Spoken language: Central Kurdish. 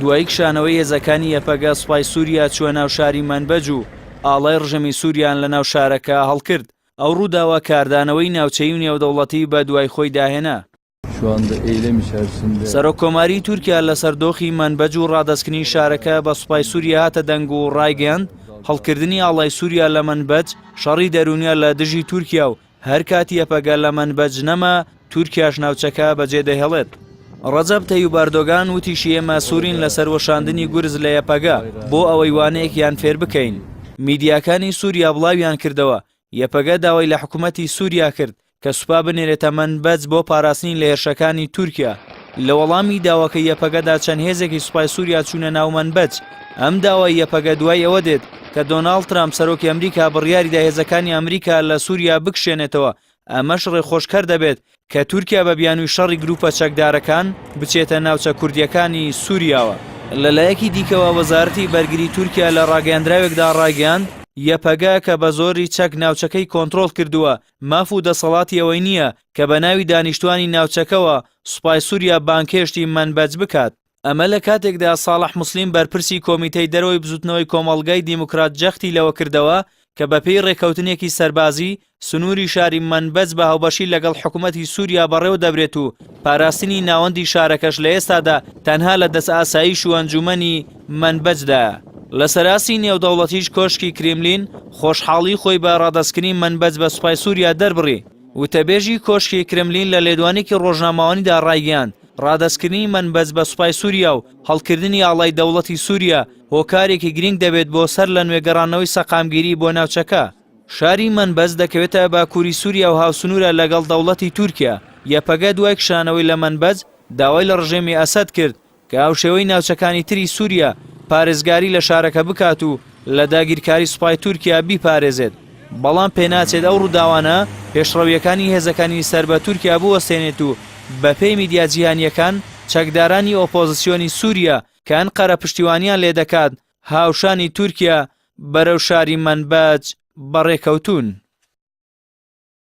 دوای کشانەوەی هێزەکانی یەپەگە سوپای سووریا چووە ناو شاری مەنبەج و ئاڵای ڕژێمی سووریان لە ناو شارەکە هەڵکرد. ئەو ڕووداوە کاردانەوەی ناوچەیی و نێودەوڵەتی بە دوای خۆیدا هێنا. سەرۆککۆماری تورکیا لەسەر دۆخی مەنبەج و ڕادەستکردنی شارەکە بە سوپای سووریا هاتە دەنگ و ڕایگەیاند، هەڵکردنی ئاڵای سووریا لە مەنبەج شەڕی دەروونییە لە دژی تورکیا و هەرکات یەپەگە لە مەنبەج نەما، تورکیاش ناوچەکە بەجێدەهێڵێت. ڕەجەب تەیب ئەردۆگان وتیشی ئێمە سوورین لەسەر وەشاندنی گورز لە یەپەگە بۆ ئەوەی وانەیەکیان فێر بکەین. میدیاکانی سووریا بڵاویانکردەوە، یەپەگە داوای لە حکومەتی سووریا کرد کە سوپا بنێرێتە مەنبەج بۆ پاراستنی لە هێرشەکانی تورکیا. لە وەڵامی داواکەی یەپەگەدا چەند هێزێکی سوپای سووریا چوونە ناو مەنبەج. ئەم داوای یەپەگە دوای ئەوە دێت کە دۆناڵد ترامپ سەرۆکی ئەمریکا بڕیاریدا هێزەکانی ئەمریکا لە سووریا بکشێنێتەوە، ئەمەش ڕێخۆشکەر دەبێت کە تورکیا بە بیانووی شەڕی گرووپە چەکدارەکان بچێتە ناوچە کوردییەکانی سووریاوە. لەلایەکی دیکەوە وەزارەتی بەرگری تورکیا لە ڕاگەیاندراوێکدا ڕایگەیاند، یەپەگە کە بە زۆری چەک ناوچەکەی کۆنترۆڵ کردووە، ماف و دەسەڵاتی ئەوەی نییە کە بە ناوی دانیشتوانی ناوچەکەوە سوپای سووریا بانگهێشتی مەنبەج بکات. ئەمە لە کاتێکدا ساڵح موسلیم بەرپرسی کۆمیتەی دەرەوەی بزوتنەوەی کۆمەڵگای دیموکرات جەختی لەوە کردەوە کە بەپێی رێککەوتنێکی سەربازی سنووری شاری مەنبەج بە هاوبەشی لەگەڵ حکومەتی سووریا بەڕێوە دەبرێت و پاراستنی ناوەندی شارەکەش لە ئێستادا تەنها لە دەست ئاسایش و ئەنجوومەنی مەنبەجدایە. لەسەر ئاستی نێودەوڵەتیش کۆشکی کرێملین خۆشحاڵی خۆی بە ڕادەستکردنی مەنبەج بە سوپای سووریا دەربڕی. وتەبێژی کۆشکی کرملین لە لێدوانێکی ڕۆژنامەوانیدا ڕایگەیاند، ڕادەستکردنی مەنبەج بە سوپای سووریا و هەڵکردنی ئاڵای دەوڵەتی سووریا هۆکارێکی گرینگ دەبێت بۆ سەر لە نوێ گەڕانەوەی سەقامگیری بۆ ناوچەکە. شاری مەنبەج دەکەوێتە باکووری سووریا و هاوسنوورە لەگەڵ دەوڵەتی تورکیا. یەپەگە دوای کشانەوەی لە مەنبەج، داوای لە ڕژێمی ئەسەد کرد کە هاوشێوەی ناوچەکانی تری سووریا پارێزگاری لە شارەکە بکات و لە داگیرکاری سوپای تورکیا بیپارێزێت، بەڵام پێناچێت ئەو ڕووداوانە پێشڕەوییەکانی هێزەکانی سەر بە تورکیا بوەستێنێت و بەپێی میدیا جیهانییەکان چەکدارانی ئۆپۆزسیۆنی سووریا کە ئەنقەرە پشتیوانیان لێدەکات هاوشانی تورکیا بەرەو شاری مەنبەج بەڕێکەوتوون.